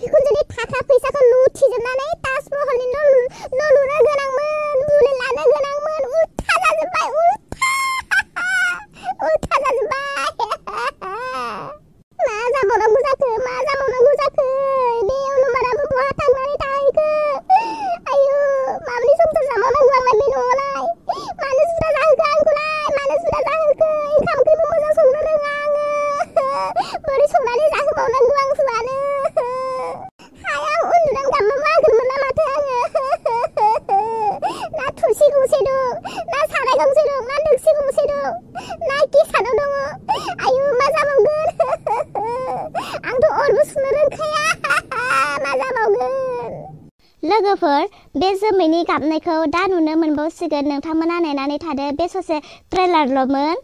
बिखुनजोनि थाखा फैसाखौ लुथिजोबनानै ताजमहलनि न' लुनो गोनांमोन, बुलेट लानो गोनांमोन, उल्था जाजोब्बाय, उल्था जाजोब्बाय। मा जाबावनांगौ जाखो बे अनुमानाबो बहा थांनानै थाहैखो? आयु माबोरै संसार जाबावनांगौ आंलाय बे न'आवलाय? मानो जुदा जाहोखो आंखौलाय? ओंखाम ओंख्रिबो मोजां संनो रोङा आङो। बोरै संनानै जाहोबावनांगौ आं हौवानो? हाया उन्दुनानै गाबबाबो आगोर मोनला माथो आङो। ना थुरसि गंसे दं, ना साराय गंसे दं, ना दोक्सि गंसे दं, ना गेसानो दङ। आयु मा जाबावगोन? आंथ' अरबो सुनो रोंखाया। मा जाबावगोन? लोगोफोर, बे जोमैनि गाबनायखौ दा नुनो मोनबावसिगोन। नोंथांमोना नायनानै थादो। बे ससे ट्रेलारल'मोन।